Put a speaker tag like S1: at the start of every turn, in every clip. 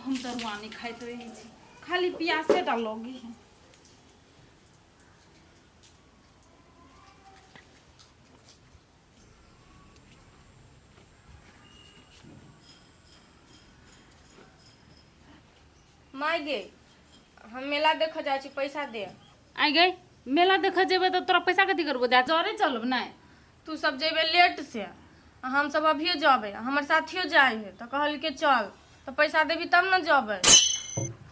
S1: हम तरुआ नहि खाइत रहै छी, खाली प्यासे टा लगे है।
S2: माय गे, हम मेला देखऽ जाइ छी, पैसा दे।
S1: आइ गई, मेला देखऽ जेबै तऽ तोरा पैसा कथी करबो? जा जरे चलब नहि।
S2: तू सब जेबे लेट से आ हम सब अभियो जबे, हमर साथियो जाइ है तऽ कहलकै चल, तऽ पैसा देबी तब ने जबे।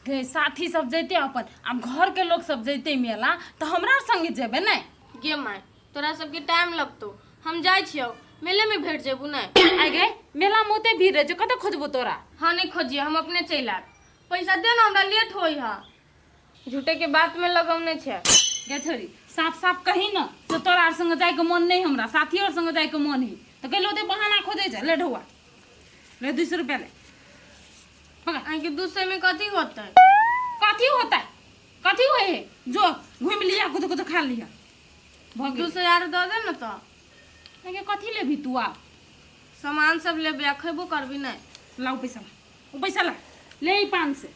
S1: गे, साथी सब जैते अपन, आब घर के लोग सब जैते मेला तऽ हमरा आर संगे जेबै नहि?
S2: गे माय, तोरा सबके टाइम लगतौ, हम जाइ छियौ, मेले में भेट जेबू नहि?
S1: आइ गे, मेला में ओते भीड़ रहै छै, कतऽ खोजबो तोरा?
S2: हाँ, नहीं खोजिए, हम अपने चलि आयब। पैसा दे ना, हमरा लेट होई है। झूठे के बात में लगौने छै।
S1: गे छोरी, साफ साफ कही न से तोरा आर संगे जाइके मन नहीं, हमरा साथी और संगे जाइके मन है, तऽ कहलो ओते बहाना खोजै छै। ले ढौआ ले, 200 रुपया ले, पकड़।
S2: अहाँके 200 में कथी होतै?
S1: कथी होतै? कथी होइ है? जो घुमि लिया, कुछ कुछ खा लिया, भऽ गेल।
S2: 200 आर दऽ दे ने तऽ।
S1: अगे, कथी लेबही तू आब?
S2: सामान सब लेबै आ खेबो करबी नहि?
S1: लाउ पैसा, ला ओ पैसा ला, ले ई 500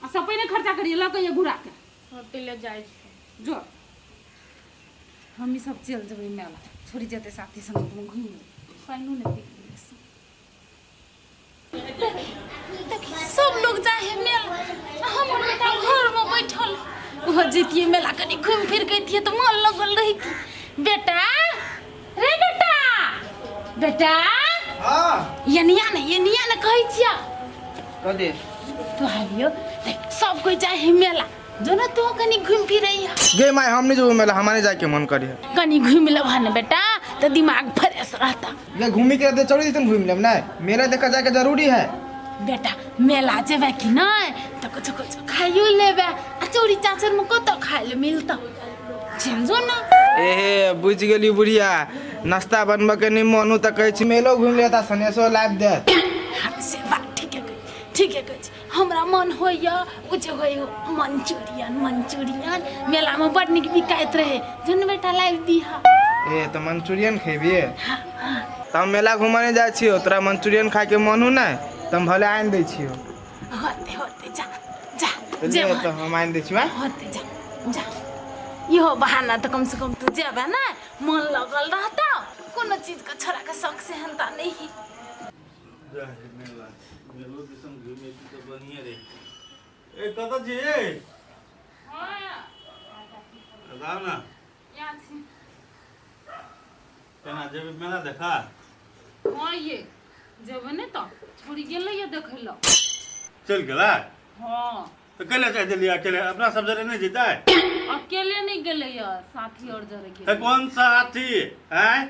S1: आ सब पहिने खर्चा करिए लऽ के घुरा के।
S2: होते, ले जाइ छी।
S1: जो, हम ई सब चलि जेबै मेला, छोड़ी जेतै साथी संग अपन घुमि लेबै। पानिओ नहि पी गेलै से। देखी, सब लोग जाइ है मेला आ हमर बेटा घरमे बैठल। ओहो जैतियै मेला, कनि घुमि फिर के अइतियै तऽ मन लगल रही। बेटा रे, बेटा, बेटा।
S3: हाँ।
S1: एनिया ने, एनिया ने, कहै छियै।
S3: कथी?
S1: तो हालियो देख, सब कोई जाइ है मेला, जो ना तू कनि घुमि फिर अइहा।
S3: गे माय, हम नहीं जेबो मेला, हमारे जाए के मन करे।
S1: कनि घुमि लेबह ने बेटा तऽ दिमाग फ्रेश रहता।
S3: गे, घूमी के रहते चढ़ी देते, घूम लेब। नहीं, मेला देखा जाए के जरूरी है।
S1: बेटा, मेला जेबे कि नहि तऽ कुछो कुछो खाइयो लेबे आ चौरी चाचर में कतऽ खाइ ले मिलतौ? चल जो ना।
S3: एहे, बुझ गेली बुढ़िया, नाश्ता बनबऽ के नहीं मन हो तऽ कहै छी मेलो घूमि लेत आ सनेसो लाबि देत।
S1: हाँ, से बात ठीके कहै, ठीके कहै छी। हमरा मन होइए ओ जे होइ मंचूरियन, मंचूरियन मेलामे बड़ नीक बिकाइत रहे, जन बेटा लाबि दीहा।
S3: ए, तऽ मंचूरियन खेबिए? तऽ हम मेला घूमऽ नहि जाइ छियौ, तोरा मंचूरियन खायके मन हो ने तऽ हम भले आनि दै छियौ।
S1: होते होते, जा जा।
S3: तऽ ले।
S1: जेबह।
S3: तऽ हम आनि दै छियौ, आँय?
S1: होते, जा जा। इहो बहाना तऽ कम से कम तू जेबे ने, मन लगल रहतौ। कोनो चीजके छोड़ाके शौक सेहनता नहि है।
S4: मेला मेलो दिसन घुमे तऽ बढ़िए रही। ए, कतऽ छी ए? बताउ ने। केना जेबै मेला देखा?
S1: हाँ, ये जेबै ने तऽ छोड़ी गेलै ये देखै लए।
S4: चलि गेलै?
S1: हाँ।
S4: तऽ कैले जाय देलियै अकेले? अपना सब जरे नहि जेतै?
S1: अकेले नहि गेलै ये, साथी और जरे
S4: तऽ
S1: गेलै।
S4: कोन साथी आँय?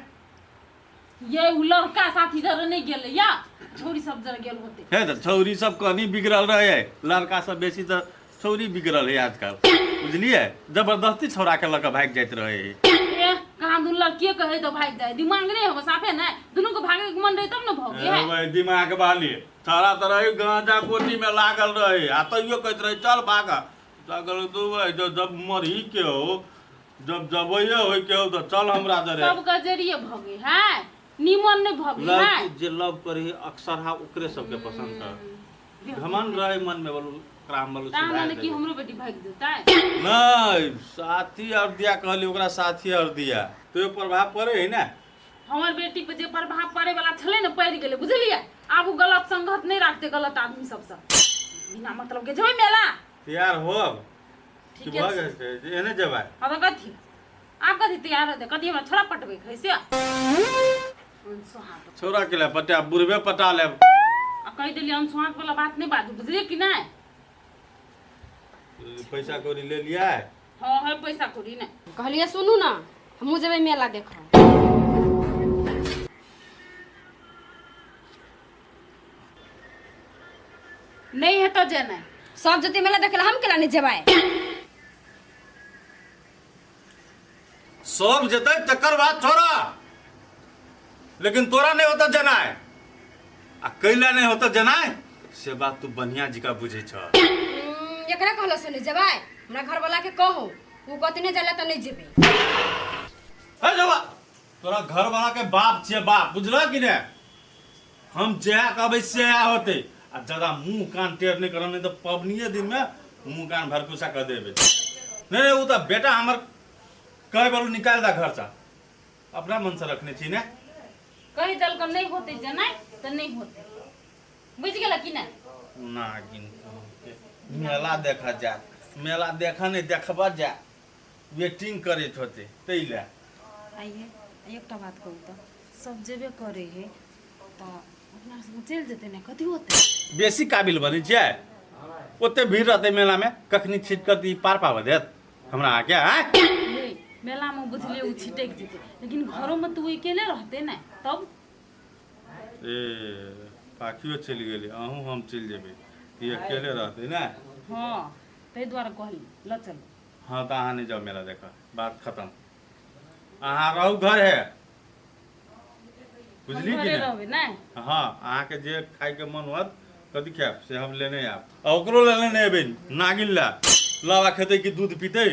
S1: ये उ लड़का साथी जरे नहि गेलै या, छोरी सब जरे गेल होते।
S4: हे, तऽ छौरी सब कनी बिगड़ल रहे, लड़का सब बेसी तऽ छौरी बिगड़ल है आजकल, बुझलियै? जबरदस्ती छौड़ा के लऽ कऽ भागि जाइत रहे है।
S1: ए, कहाँ दू लड़किए कहे तो भागि जाए, दिमाग नहीं हो साफे? नहीं, दुनू के भागे के मन रहे तब न भगे है।
S4: भाई, दिमाग वाली छौड़ा तऽ रहे, गांजा गोटी में लागल रहे आ तैयो कहैत रहे चल भाग। लागल दू भाई, जब जब मरही के हो, जब जबैये होय के हो तऽ चल हमरा जरे।
S1: सब गजरिए भगे है, निमन नहीं भगे है।
S4: लड़की जे लव करी अक्सर हा ओकरे सबके पसंद कर, घमंड रहे मन में, बोलू ओकरा हम बोलू
S1: ता
S4: सुधार
S1: माने कि
S4: देबै।
S1: हमरो बेटी भागि जेतै?
S4: नहीं, साथी और दिया कहली ओकरा, साथी और दिया तो प्रभाव पड़े है ना।
S1: हमर बेटी पर जे प्रभाव पड़े वाला छलै ने, पड़ि गेलै, बुझलियै? आब ओ गलत संगत नहि राखतै, गलत आदमी सबसँ। बिना मतलब के जेबै मेला?
S4: तैयार होब कि
S1: ठीके
S4: भऽ
S1: छै।
S4: गेल छै जे एने जेबै?
S1: हँ तऽ कथी आब कथी तैयार हेतै? कथी हमरा छोड़ा पटबै है से अनसोहाँत?
S4: छौड़ा के ले पटा, बुढ़बे पटा लेब।
S1: आ कहि देलियै, अनसोहाँत वाला बात नहि बाजू, बुझलियै कि नहि?
S4: पैसा कौड़ी ले लियै?
S1: हँ है, पैसा कौड़ी नहि।
S5: कहलियै सुनू ने, हमहूँ जेबै मेला देखऽ।
S1: नहि हेतौ जेनाइ।
S5: सब जेतै मेला देखै लए, हम केला नहि जेबै?
S4: सब जेतै तकर बाद छोड़ा, लेकिन तोरा नहि होता जेनाइ आ कैला नहि होता जेनाइ, से बात तू बढ़िया जिका बुझै छ।
S5: एकरा कहलो से नहि जेबै? हमरा घरवाला के कहो, ओ कहते नहि जाय तऽ नहि जेबै।
S4: हे जवा, तोरा घरवाला के बाप छियै बाप, बुझलह कि ने? हम जएह कहबै सएह होतै। आ ज्यादा मुँह कान टेढ़ नहि करब, नहि तऽ पबनिए दिनमे मुँह कान भरकुसा कऽ देबै। नहि नहि, ओ तऽ बेटा हमर कहे बोलू निकालि दे घरसँ, अपना मनसँ रखने छी ने।
S1: कहि देलक नहि होतै जेनाइ तऽ नहि होतै, बुझि गेल कि नहि?
S4: नागिन मेला देखऽ जायत, मेला देखऽ नहि देखबऽ जायत, वेटिंग करैत होतै ताहि लए।
S1: आइए एकटा बात कहू तऽ सब जेबे करै है तऽ अपना सब चलि जेतै ने, कथी होतै?
S4: बेसी काबिल बनै छियै, ओते भीड़ रहतै मेलामे, कखनी छिट कऽ ई पार पाबऽ देत हमरा अहाँके? आँय
S1: हे, मेलामे बुझलियै ओ छिटकि जेतै, लेकिन घरोमे तऽ ओ अकेले रहतै ने तब?
S4: ए पाखियो चलि गेलै, अहूँ हम चलि जेबै, ई अकेले रहतै ने।
S1: हँ, ताहि दुआरे कहली लऽ चलू।
S4: हँ तऽ अहाँ नहि जाउ मेला देखऽ, बात खतम। अहाँ रहू घर है, बुझली कि
S1: घरे
S4: नहि?
S1: रहबै ने।
S4: हँ, अहाँके जे खायके मन होत कथी खायब से हम लेने आयब, आ ओकरो लेने नहि एबै, नागिन लए लावा खेतै कि दूध पीतै।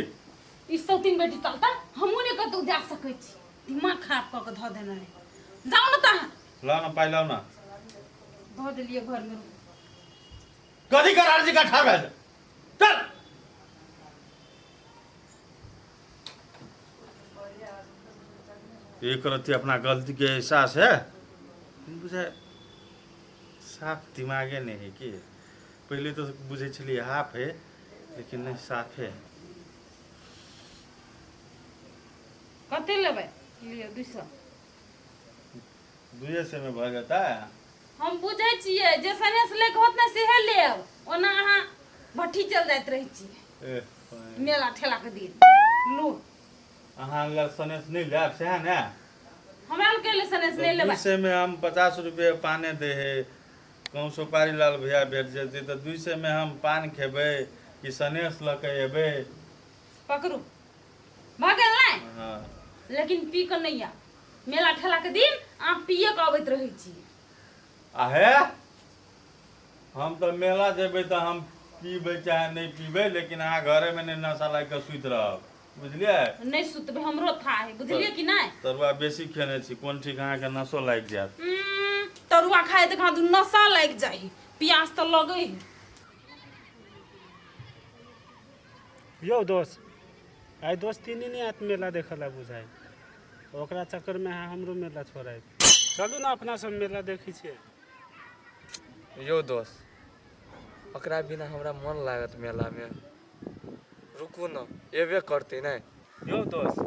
S1: ई सौतीन बेटी चलता, हमहूँ नहि कतहु जा सकै छी, दिमाग खराब कऽ के धऽ देने रहै। जाउ ने तऽ।
S4: लाउ ने पाइ, लाउ ने।
S1: धऽ देलियै घरमे।
S4: कथी करार जी का ठाढ़ भए जा, चल। एक रत्ती अपना गलती के एहसास है बुझाय साफ दिमागे नहीं है कि पहले तो बुझे छलियै हाफ है, लेकिन नहीं, साफे है।
S1: कते लेबै? लिअ 200।
S4: 200 में भऽ जेतै?
S1: हम बुझै छियै जे सनेस लैके होत ने सेहे लेब, ओना अहाँ भट्ठी चल जाइत रहै छियै
S4: ए,
S1: मेला ठेलाके दिन लू।
S4: अहाँ लग सनेस नहि लेब सएह ने?
S1: हमरा लग के सनेस नहि लेबै।
S4: 200 में हम 50 रुपये पाने दे है, कहूँ सुपारी लाल भैया भेट जेतै तऽ 200 में हम पान खेबै कि सनेस लऽ के एबै?
S1: पकड़ू, भऽ गेल ने?
S4: हँ।
S1: लेकिन पी कऽ नहि आयब, मेला ठेलाके दिन अहाँ पिए कऽ अबैत रहै छी।
S4: आ हे, हम तऽ मेला जेबै तऽ हम पीबै चाहे नहि पीबै, लेकिन अहाँ घरेमे नहि नशा लागि कऽ सुति रहब, बुझलियै?
S1: नहि सुतबै, हमरो था है, बुझलियै कि नहि?
S4: तरुआ बेसी खेने छी, कोन ठीक अहाँके नशो लागि जायत।
S1: तरुआ खाय तऽ कहाँ नशा लागि जाइ, प्यास तऽ लगै है।
S6: यौ दोस्त, आइ दोस्ती नहि आयत मेला देखऽ लए बुझाइ, ओकरा चक्करमे अहाँ हमरो मेला छोड़ायत। चलू ने अपना सब मेला देखै छियै।
S7: यौ दोस्त, ओकरा बिना हमरा मन लागत मेलामे? रुकू ने, एबे करतै नहि।
S6: यौ दोस्त,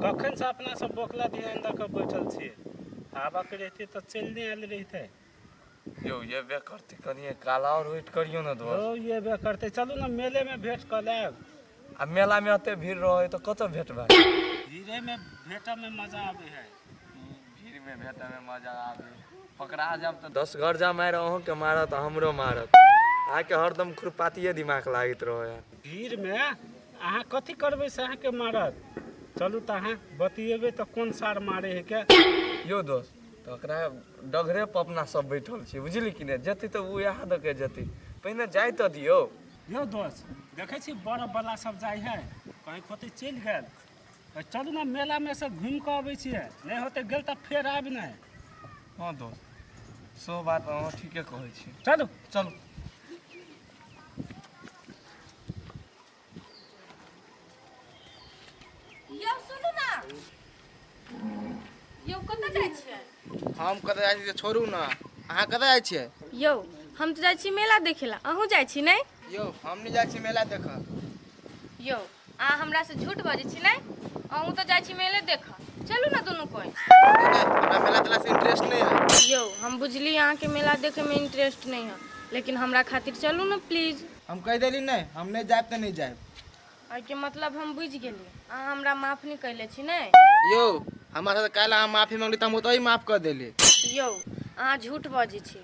S6: कखनसँ अपना सब बोकला ध्यान दऽ कऽ बैठल छियै, आबऽके रहितै तऽ चलि नहि आयल रहितै।
S7: यौ एबे करतै, कनिए काल आओर वेट करियौ ने दोस्त।
S6: यौ एबे करतै, चलू ने मेलेमे भेँट कऽ लेब।
S7: आ मेलामे एते भीड़ रहै तऽ कतऽ भेटबै?
S6: भीड़ेमे भेटऽमे मजा आबै है।
S7: भीड़मे भेटऽमे मजा आबै, पकड़ा जायब तऽ 10 गर्जा मारि अहूँके मारत आ हमरो मारत। अहाँके हरदम खुरपातिए दिमाग लागैत रहै।
S6: भीड़मे अहाँ कथी करबै से अहाँके मारत? चलू तऽ अहाँ बतियेबै तऽ कोन सार मारे है के।
S7: यौ दोस्त, तऽ ओकरा डगरे पर अपना सब बैठल छी, बुझली कि नहि? जेतै तऽ ओ इएह दऽ के जेतै, पहिने जाय तऽ दियौ।
S6: यौ दोस्त, देखै छी बरफवला सब जाइ है, कहीं खोतै चलि गेल। तऽ चलू ने मेलामे से घुमि कऽ अबै छियै, नहि होतै गेल तऽ फेर आबि नहि।
S7: हँ दोस्त, सेहो बात अहाँ ठीके कहै छी।
S6: चलू।
S7: चलू।
S2: यौ सुनू ने यौ, कतऽ जाइ छियै?
S3: हम कतऽ जाइ छियै छोड़ू ने, अहाँ कतऽ जाइ छियै?
S2: यौ हम तऽ जाइ छी मेला देखै लए, अहूँ जाइ छी नहि?
S3: यौ हम नहि जाइ छी मेला देखऽ।
S2: यौ अहाँ हमरासँ झूठ बजै छी नहि? अहूँ तऽ जाइ छी मेले देखऽ, चलू ने दुनू कोइ।
S3: नहि, हमरा मेला तेला से इंटरेस्ट नहि है।
S2: यौ हम बुझली अहाँके मेला देखैमे इंटरेस्ट नहि है, लेकिन हमरा खातिर चलू ने प्लीज।
S3: हम कहि देली नहि, हम नहि जायब तऽ नहि जायब।
S2: एहिके मतलब हम बुझि गेली अहाँ हमरा माफ नहि कैले छी नहि?
S3: यौ हमरा साथ काल्हि अहाँ माफी मांगली तऽ हम ओतहि माफ कऽ देली।
S2: यौ अहाँ झूठ बजै छी,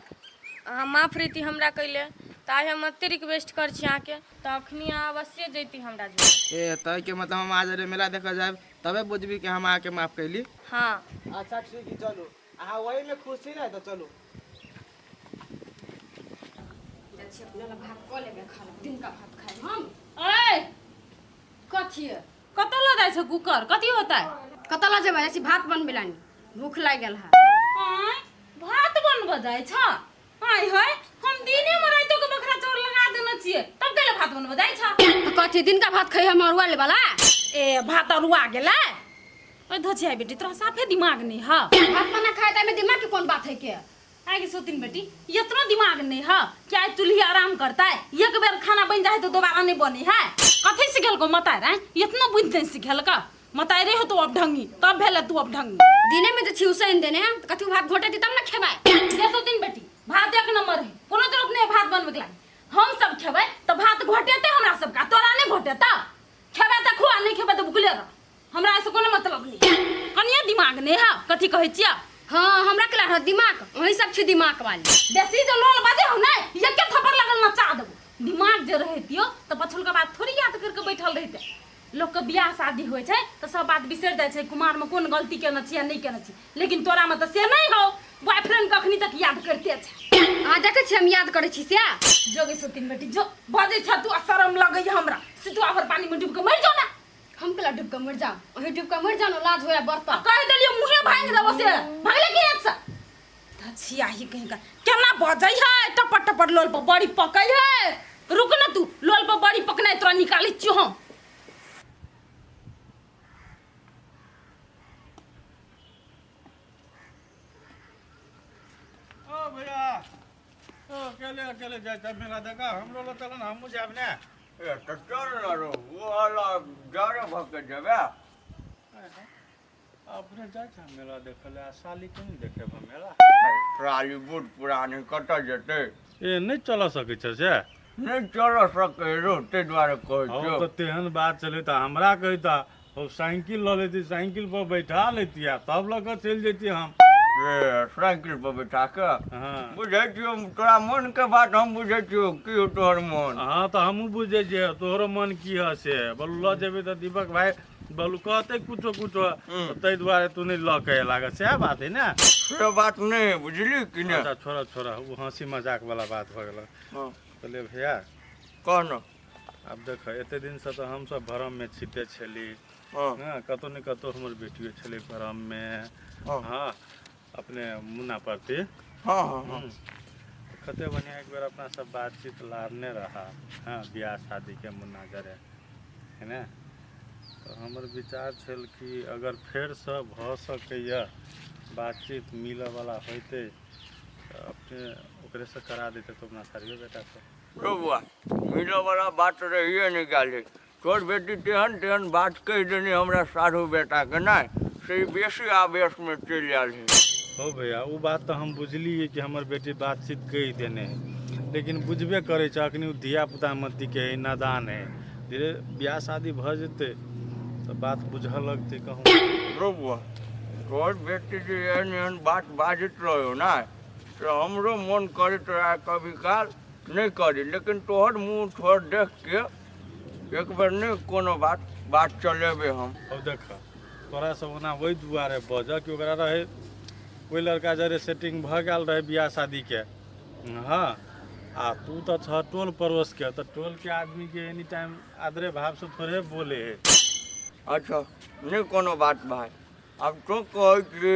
S2: अहाँ माफ रहिती हमरा कैले तऽ आइ हम एते रिक्वेस्ट कर छी अहाँके तऽ अखनी अहाँ अवश्ये जैती हमरा जोरे।
S3: ए तऽ एहिके मतलब हम आज मेला देखऽ जायब तबे बुझबी कि हम अहाँके माफ कैली।
S2: हाँ।
S3: अच्छा ठीक है, चलू, अहाँ वहीमे खुश छी ने तऽ चलू।
S5: जाइ छी अपना लए भात कऽ लेबै, खा लेबै, दिनका भात खायब हम।
S1: ऐ
S5: कथी?
S1: कतऽ लऽ जाइ छै कुकर, कथी होतै?
S5: कतऽ लऽ जेबै? जाइ छी भात बनबै लानी, भूख लागि गेल है।
S1: आँय, भात बनबऽ जाइ छ? आँय है, हम दिने में राइतो के बखरा चाउर लगा देने छियै तब कैले भात बनबऽ जाइ छ
S5: तऽ कथी दिनका भात खै हम अरुआ ले वाला
S1: ए भात अरुआ गेलै ओए धोचिया बेटी तोरा साफे दिमाग नहीं ह
S5: भात बना खाए तऽ एहिमे दिमाग के कोन बात है के
S1: आगे सोतिन बेटी इतना दिमाग नहीं है कि आज चूल्ही आराम करता है एक बेर खाना बन जाए तो दोबारा नहीं बनी है कथी सिखेलको मताय रे इतना बुद्धि नहीं सिखेलका मताय रे हो तो अब ढंगी तब भेल तू अब ढंगी
S5: दिने में जे छी उसैन देने तऽ कथी भात घोटे दी तब ना खेबै
S1: ये सोतिन बेटी भात एक नंबर है कोनो जरूरत नहीं है भात बनबे के लागी हम सब खेबै तो भात घोटेते हमरा सबका तोरा नहीं घोटेता खेबै तऽ खुआ नहीं खेबै तऽ भुखले रह हमरा एहिसँ कोनो मतलब नहीं कनिए दिमाग नहीं है कथी कहै छियै
S5: हाँ हमरा के रहत दिमाग वही सब छी दिमाग वाली
S1: बेसी जे लोल बाजे हो ने एके थप्पड़ लगल नचा देबो दिमाग जे रहतियो तऽ पछुलका बात थोड़ी याद करके बैठल रहते लोक के बियाह शादी होइ छै तऽ सब बात बिसरि जाइ छै कुमार में कोन गलती केने छी आ नहि केने छी लेकिन तोरा में तऽ से नहि हौ बॉयफ्रेंड कखनी तक याद करते छै
S5: अहाँ देखै छी हम याद करै छी से
S1: जोगे सुतिन बेटी जो बजै छ तू आ शरम लगै हमरा से तू आबर पानी में डूब के मरि जो ना
S5: हम केला डूब के मर जाओ वही डूब के मर जाओ ना लाज होया बरता
S1: कह देलियो मुहे भांग देबो से भागले की एक से धछिया ही कहीं का केना बजै है टपर टपर लोल पर बड़ी पकै है रुक ना तू लोल पर बड़ी पकनाइ तोरा निकालै छियो हम
S4: ओ भैया ओ अकेले अकेले जाइ छै मेला देखा हमरो लग चल ने हमहूँ जायब ने
S8: ए तऽ चल न रौ ओ हला डर भऽ के जेबै
S4: अपने जाइ छै मेला देखै लए आ साली के नहि देखेब हम मेला
S8: साली बूढ़ पुरान कतऽ जेतै
S4: ए नहि चलऽ सकै छै से
S8: नहि चलऽ सकै रौ ताहि दुआरे कहै
S4: हौ
S8: छियौ
S4: तऽ तेहन बात छलै तऽ हमरा कहिता हौ साइकिल लऽ लेती साइकिल पर बैठा लेती आ तब लऽ कऽ चलि जैती हम
S8: ए साइकिल पर बैठा कऽ
S4: हँ
S8: बुझै छियौ तोरा मोनके बात हम बुझै छियौ की हौ तोहर मोन
S4: हँ तऽ हमहूँ बुझै छियै तोहरो मन की हऽ से बोलू लऽ जेबै तऽ दीपक भाई बोलू कहतै कुछो कुछो
S8: हम्म।
S4: तऽ ताहि दुआरे तू नहि लऽ के लागल सएह बात है ने
S8: से बात नहि है बुझली कि नहि
S4: अच्छा छोड़ा छोड़ा ओ हँसी मजाक वाला बात भऽ गेल
S8: हँ
S4: कहलियै भैया
S8: कह ने
S4: आब देख एते दिनसँ तऽ हमसभ भरममे छिते छली
S8: हँ
S4: हँ कतहु ने कतहु हमर बेटियो छलै भरममे
S8: हँ
S4: हँ अपने मुन्ना प्रति
S8: हँ हँ हँ
S4: कते बढ़िआँ एक बेर अपना सब बातचीत लारने रहा हँ बियाह शादीके मुन्ना जरे है ने तऽ हमर विचार छल कि अगर फेरसँ भऽ सकैए बातचीत मिलऽवला होइतै तऽ अपने ओकरेसँ करा देतै तऽ अपना सारियो बेटासँ
S8: रौ बौआ मिलऽवला बात रहिए नहि गेलै तोहर बेटी तेहन तेहन बात कहि देने हमरा साढ़ू बेटाके नहि से ई बेसी आवेशमे चलि आयल है
S4: हो भैया ओ बात तऽ हम बुझलियै कि हमर बेटी बातचीत कहि देने है लेकिन बुझबे करै छै अखनी ओ धियापुता मतीके है नादान है धीरे बियाह शादी भऽ जेतै तऽ बात बुझऽ लगतै कहूँ
S8: रौ बौआ तोहर बेटी जे एहन एहन बात बाजैत रहो ने से हमरो मोन करैत रहए कभी काल नहि करी लेकिन तोहर मुँह ठोर देख के एक बेर नहि कोनो बात बात चलेबै हम
S4: अब देख तोरा सब ओना ओहि दुआरे बजऽ कि ओकरा रहै ओहि लड़का जरे सेटिंग भऽ गेल रहै बियाह शादीके हँ आ तू तऽ छह टोल पड़ोसके तऽ टोलके आदमीके एनी टाइम आदरे भावसँ थोड़े बोले है
S8: अच्छा नहि कोनो बात भाय आब तोँ कहै छी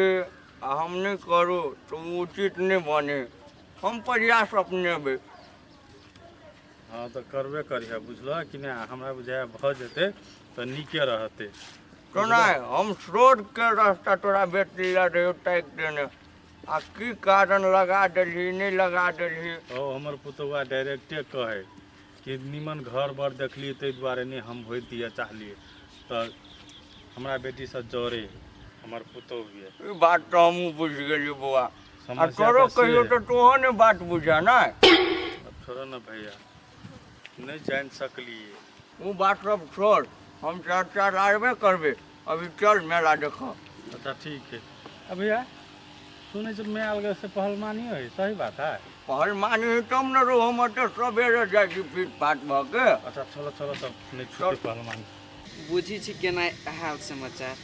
S8: आ हम नहि करू तऽ ओ उचित नहि बने हम प्रयास अपनेबै
S4: हँ तऽ करबे करिह बुझलह कि नहि हमरा बुझाइ भऽ जेतै तऽ नीके रहतै
S8: तो नहि हम स्रोतके रास्ता तोरा बेटी लए रहियो ताकि देने आ की कारण लगा देलही नहि लगा देलही
S4: ओ हमर पुतौआ डायरेक्टे कहै कि निमन घर बर देखलियै ताहि दुआरे नहि हम होइत दिअ चाहलियै तऽ हमरा बेटीसँ जरे हमर पुतहु ये
S8: ई बात तऽ हमहूँ बुझि गेलियै बौआ आ
S4: समस्या
S8: तोरो
S4: तऽ से
S8: कहियो
S4: है।
S8: तऽ तोहो ने बात बुझा ने
S4: अब छोड़ो ने भैया नहि जानि सकलियै
S8: ओ बात सब छोड़ हम चर्चा लारबे करबै अभी चल मेला देखऽ
S4: अच्छा ठीक है अब भैया सुनै छी मैं अलग से पहलवानी है सही बात है
S8: पहलवानी है तब ने रो हम तऽ सबेरे जाइ छी फीट फाट भऽ के
S4: अच्छा चलो चलो तब नहीं छूटे पहलवानी
S7: बुझी छी केना हाल समाचार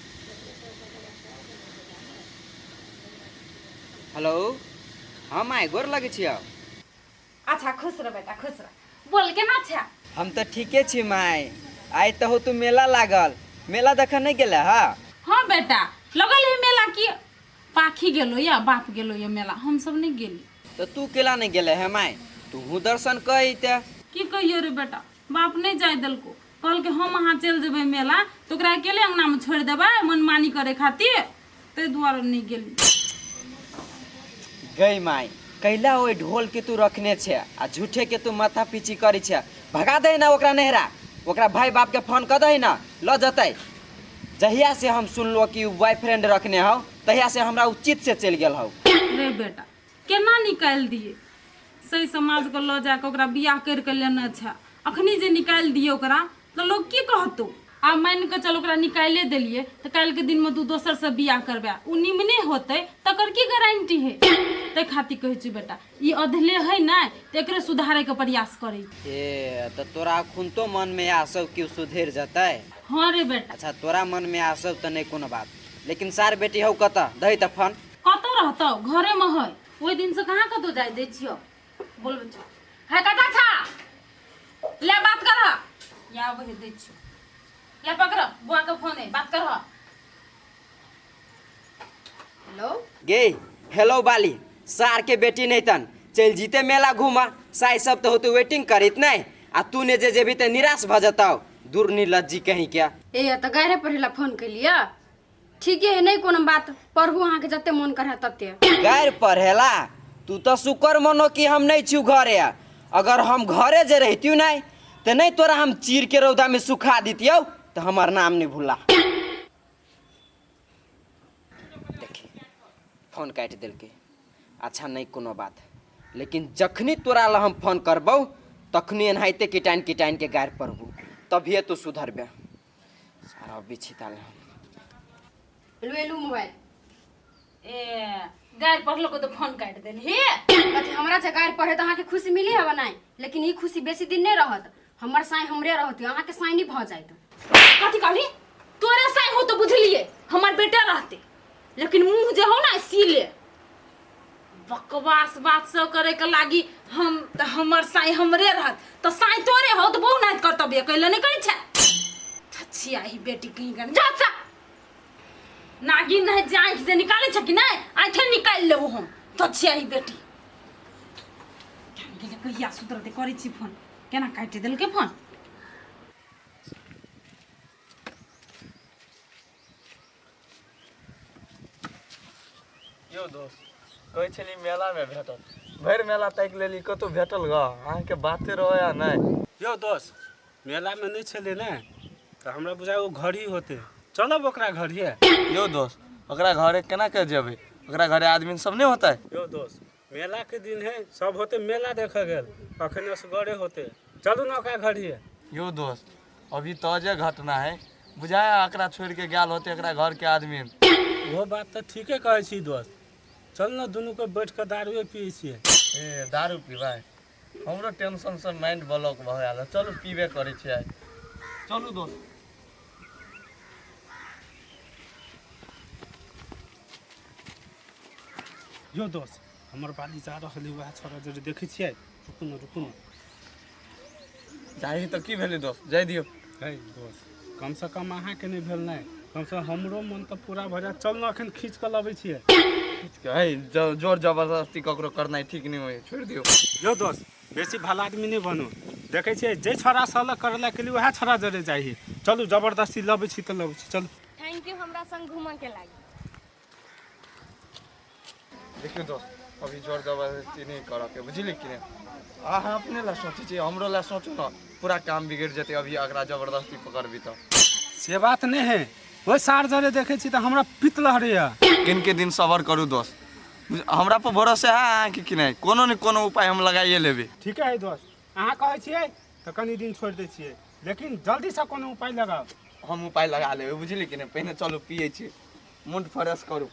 S7: हेलो हँ माय गोर लगै छी आउ
S1: अच्छा खुश रह बेटा खुश रह बोल केना छै
S7: हम तऽ ठीके छी माय आइ तऽ हो तू मेला लागल मेला देखऽ नहि गेलै हा
S1: हाँ बेटा लगल है मेला की पाखी गेलो या बाप गेलो या मेला हम सब नहीं गेली
S7: तऽ तू केला नहि गेलै हे माय
S9: तूहू दर्शन कऽ अइते।
S1: की कहियो रे बेटा, बाप नहि जाय देलको, कहलकै हम अहाँ चलि जेबै मेला तऽ ओकरा अकेले अङ्गनामे छोड़ि देबै मनमानी करै खातिर, ताहि दुआरे नहि गेली।
S9: गई माई, कैला ओहि ढोल के तू रखने छे आ झूठे के तू माथा पीची करी छे? भगा दे ना ओकरा नहिरा, ओकरा भाई बाप के फोन कर दही ना, ल जतै। जहिया से हम सुनलो कि उ बॉयफ्रेंड रखने हौ तहिया से हमरा उचित से चलि गेल हौ।
S1: रे बेटा, केना निकालि दिए? सही समाजके लऽ जाकऽ ओकरा बियाह करि कऽ लेने छै, अखनी जे निकालि दिए ओकरा तऽ लोक की कहतौ? आ मानि कऽ चल ओकरा निकालिए देलियै तऽ काल्हिके दिनमे तू दोसरसँ बियाह करबै, ओ निमने होतै तकर की गारंटी है? ताहि खातिर कहै छी बेटा, ई अधले है ने तऽ एकरे सुधारैके प्रयास करै।
S9: ए तऽ तोरा अखुनतो मनमे आसौ कि ओ सुधरि जेतै?
S1: हँ रे बेटा।
S9: अच्छा, तोरा मनमे आसौ तऽ नहि कोनो बात, लेकिन सार बेटी हौ कतऽ? दही तऽ फोन।
S1: कतऽ रहतौ, घरेमे है, ओहि दिनसँ कहाँ कतौ जाइ दै छियौ। बोलबै छौ है, कतऽ छा? ले बात कर, या वही दै छियौ, ले पकड़ बुआ के फोन है, बात कर।
S5: हेलो।
S9: गे हेलो बाली, सार के बेटी नहीं तन चल जीते मेला घूमा, साई सब तो होते वेटिंग करित नहीं, आ तू ने जे जेबी ते निराश भ जताओ, दूर निर्लज्जी कहीं क्या।
S5: ए तऽ गाड़े पढ़े ला फोन केलियै? ठीके है, नहीं कोनो बात, पढ़ू अहाँके जते मन करे तते।
S9: गारि पढ़ेला तू तो शुक्र मनो कि हम नहीं छु घरे, अगर हम घरे जे रहितियौ नहीं तो नहीं तोरा हम चीर के रौदा में सुखा दितियौ तो हमार नाम नहीं भूला। देखी फोन काटि देलकै। अच्छा नहीं कोनो बात, लेकिन जखनी तोरा ला हम फोन करबौ तखनी एनाहिते किटाइन किटाइन के गारि पढ़बू, तभिए तू सुधरबे। सारा बिछिता ले।
S5: लू एलू मोबाइल।
S1: ए गारि पढ़लको तऽ फोन काटि देलही।
S5: अथी हमरा जे गारि पढ़े तऽ अहाँके खुशी मिली हवा नहीं, लेकिन ई खुशी बेसी दिन नहीं रहत। हमर साई हमरे रहत, अहाँके साई नहीं भऽ जायत।
S1: कथी कहली? तोरे साई हो तो बुझलिए हमर बेटा रहते, लेकिन मुंह जे हो ना सीले बकवास बात सब करे के लागी हम तऽ हमर साई हमरे रहत, तऽ साई तोरे हो तऽ बहु नाइत कर्तव्य कैले नहीं करै छै। छिया ही बेटी कहीं कर जा सा नागिन नहीं जे आँखि से निकालै छै कि नहीं, आँखे निकालि लेबो हम। तो छिया ही बेटी गेलै, कहिया सुधरतै? करै छी फोन, केना काटि देलकै फोन?
S7: यौ दोस्त, कहै छली मेलामे भेटत, भरि मेला ताकि लेली, कतहु भेटल ग? अहाँके बाते रहै आ नहि।
S6: यौ दोस्त, मेलामे नहि छलै ने तऽ हमरा बुझाइ ओ घर ही होतै, चलब ओकरा घर ये।
S7: यौ दोस्त, ओकरा घरे केना के जेबै? ओकरा घरे आदमी सब नहि होतै।
S6: यौ दोस्त, मेला के दिन है, सब होते मेला देखे गेल, अखन असगरे होते, चलू ने ओकरा घर ये।
S7: यौ दोस्त, अभी ताजे घटना है, बुझाया एकरा छोड़ के गेल होते एकरा घर के आदमी।
S6: वो बात तऽ ठीके कहै छी दोस्त, चल ने दुनू के बैठ के दारुए पियै छियै।
S7: ए दारू पीबै? हमरो टेंशन से माइंड ब्लॉक भऽ गेल, चलू पीबे करै छियै आइ। चलू दोस्त।
S6: यौ दोस्त, हमर बाली जा रहल है वएह छोरा जरे, देखै छियै? रुकू ने, रुकू ने।
S7: जाही तऽ की भेलै दोस्त, जाय दियौ।
S6: है दोस्त, कमसँ कम अहाँके नहि भेल नहि, कमसँ कम हमरो मन तऽ पूरा भऽ जायत। चल ने अखन खींच कऽ लबै छियै।
S7: खींच कऽ? है जोर जबरदस्ती ककरो करनाइ ठीक नहि होइ, छोड़ि दियौ।
S6: यौ दोस्त, बेसी भला आदमी नहि बनू, देखै छियै जे छोरा से अलग करै लए केली वएह छोरा जरे जाइ है। चलू जबरदस्ती लबै छी तऽ लबै छी, चलू।
S2: Thank you हमरा संग घूमऽ के लागी।
S7: देखियौ दोस्त, अभी जोर जबरदस्ती नहि करऽके, बुझली कि नहि? अहाँ अपने लए सोचै छी, हमरो लए सोचू ने, पूरा काम बिगड़ि जेतै अभी एकरा जबरदस्ती पकड़बी तऽ।
S6: से बात नहि है, ओहि सार जरे देखै छी तऽ हमरा पित्त लहरैया।
S7: किनके दिन सबर करू दोस्त, हमरा पर भरोसा है अहाँके कि नहि? कोनो ने कोनो उपाय हम लगाइए लेबै।
S6: ठीके है दोस्त, अहाँ कहै छियै तऽ कनि दिन छोड़ि दै छियै, लेकिन जल्दीसँ कोनो उपाय लगाउ।
S7: हम उपाय लगा लेबै, बुझली कि नहि? पहिने चलू पियै छी, मूड फ्रेश करू।